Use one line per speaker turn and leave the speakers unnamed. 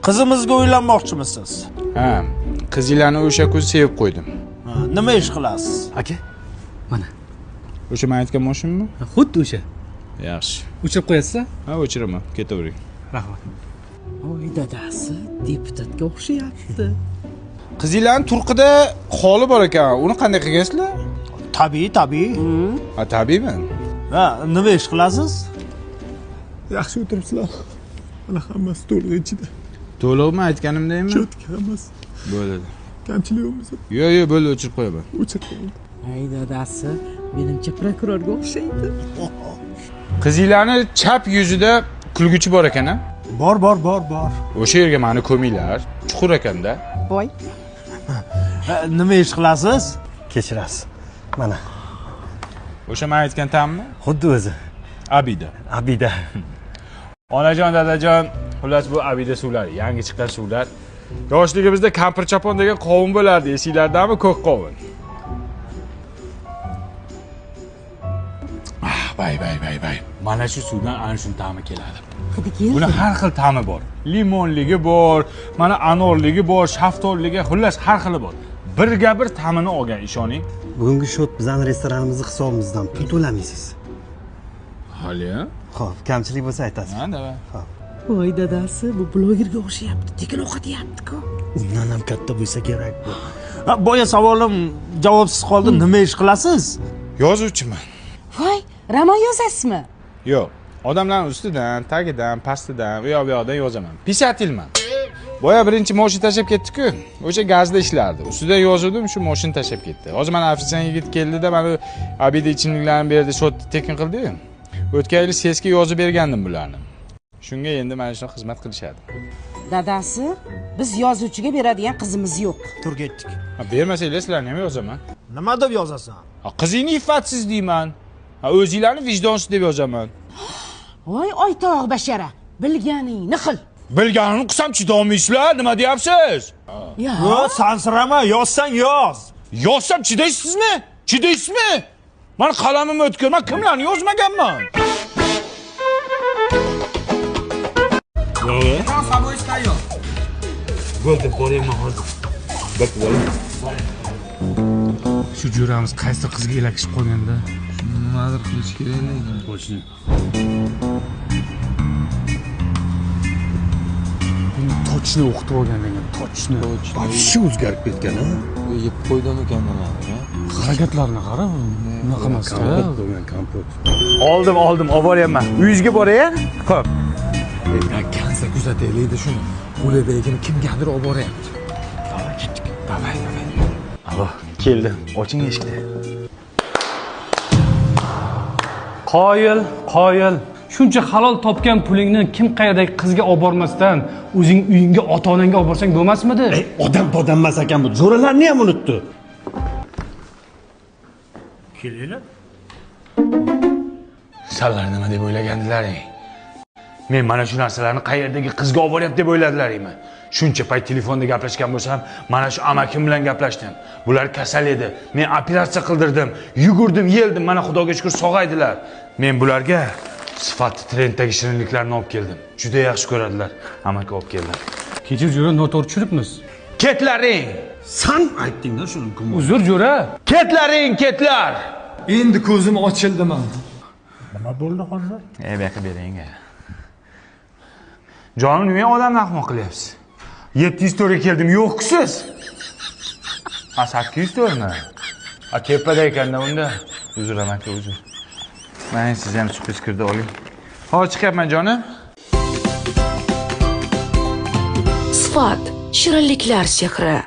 Qizimizga uylanmoqchimisiz?
Ha, qizinglarni o'sha kuz sevib qo'ydim.
Ha, nima ish qilasiz?
Aka, mana.
O'sha men aytgan mashinami?
Xuddi o'sha.
Yaxshi.
O'chirib qo'yasiz?
Ha, o'chiraman. Ketavering.
Rahmat.
Voy dadasi, deputatga o'xshayapti.
Qizinglarning turqida xoli bor ekan. Uni qanday qilgansizlar?
Tabiiy, tabiiy.
Ha, tabiiymi?
Ha, nima ish qilasiz?
Yaxshi o'tiribsizlar. Mana hammasi to'liq ichida.
To'liqmi aytganimdaymi?
Cho'tka hammasi.
Bo'ladi.
Kamchilik bo'lmasa
Yo'q, yo'q, bo'ldi, o'chirib qo'yaman.
o'chirib qo'ying.
Ay dadasi, menimcha prokurorga o'xshaydi.
Qizinglarning chap yuzida kulguchi bor ekan, a?
Bor, bor, bor, bor.
O'sha yerga meni ko'minglar. Chuqur ekanda.
Voy.
Ha, nima ish qilasiz?
Kechirasiz. Mana
O'sha men aytgan ta'mmi?
xuddi o'zi.
Abida.
Abida.
Onajon, dadajon, xullas bu Abida suvlari, yangi chiqqan suvlar. Yoshligimizda kampir chopon degan qovun bo'lardi, esinglardami, ko'k qovun? Ah, bay bay bay bay. Mana shu suvdan ana shuni ta'mi keladi.
Hidi keldi.
Buni har xil ta'mi bor. Limonligi bor, mana anorligi bor, shaftolligi, xullas har xili bor. Birga bir ta'mini olgan, ishoning.
Bugungi shot bizning restoranimizni hisobimizdan pul to'lamaysiz.
Hali?
Xo'p, kamchilik bo'lsa aytasiz.
Ha, davay.
Voy dadasi, bu blogerga o'xshayapti. Tekin ovqat yeyapti-ku.
Undan ham katta bo'lsa kerak bu. Ha, boya savolim javobsiz qoldi. Nima ish qilasiz?
Yozuvchiman.
Voy, roman yozasizmi?
Yo'q, odamlarning ustidan, tagidan, pastidan, u yoq bu yoqdan yozaman. Pisatelman. Boya birinchi mashina tashlab ketdi-ku. O'sha gazda ishlardi. Ustidan yozuvdim, shu mashina tashlab ketdi. Hozir mana ofitsiant yigit keldida, mana Abida ichimliklarni berdi, shotni tekin qildi-yu. O'tgan yili sesga yozib bergandim bularni. Shunga endi mana shuni xizmat qilishadi.
Dadasi, biz yozuvchiga beradigan qizimiz yo'q.
Tur ketdik.
Ha, bermasanglar sizlarni ham yozaman.
Nima deb yozasan?
Ha, qizingni iffatsiz deyman. Ha, o'zinglarni vijdonsiz deb yozaman.
Voy oytog' bashara, bilganingni qil.
Bilganimni qilsam chidolmaysizlar, nima deyapsiz?
Ya.
Yo, sansirama, yozsang yoz.
Yozsam chidaysizmi? Chidaysizmi? Mana qalamim o'tkir, men kimlarni yozmaganman?
Bo'ldi, boryapman hozir. Shu jo'ramiz qaysi qizga elakishib qolganda?
Nimadir qilish kerak lekin.
Точно. Buni точно o'qitib olgan menga, точно.
Вообще o'zgarib ketgan, ha?
Yeb qo'ydimikan nimadir, ha?
Harakatlarini qara, unaqa emas-da.
Kompot bo'lgan, kompot.
Oldim, oldim, olib boryapman. Uyingizga boray? Xo'p.
Kansa kuzataylik-da shuni. Qo'lidagini kimgadir olib boryapti. Davay ketdik. Davay, davay.
Alo, keldim. Oching eshikni.
Qoyil, qoyil. Shuncha halol topgan pulingni kim qayerdagi qizga olib bormasdan, o'zing uyingga, ota-onangga olib borsang bo'lmasmidi?
Odam podam emas ekan bu. Jo'ralarni ham unutdi.
Kelinglar.
Sanlar nima deb o'ylagandilaring? Men mana shu narsalarni qayerdagi qizga olib boryapti deb o'yladilaringmi? Shuncha payt telefonda gaplashgan bo'lsam, mana shu amakim bilan gaplashdim. Bular kasal edi. Men operatsiya qildirdim, yugurdim, yeldim. Mana Xudoga shukr sog'aydilar. Men bularga sifatli trenddagi shirinliklarni olib keldim. Juda yaxshi ko'radilar. Amaki olib keldim.
Kechir jo'ra, noto'g'ri tushunibmiz.
Ketlaring!
San aytding-da shuni gumon.
Uzr jo'ra.
Ketlaring, ketlar!
Endi ko'zim ochildi man.
Nima bo'ldi hozir?
Ey, bu yoqqa bering. Jonim, nima odamni ahmoq qilyapsiz? 704 ga keldim, yo'q-ku siz. Ha, 804 mi? Ha, tepada ekanda unda. Uzr amaki, uzr. Mana siz ham syurpriz kirdi oling. Hozir chiqyapman jonim.
Sifat, shirinliklar sehri.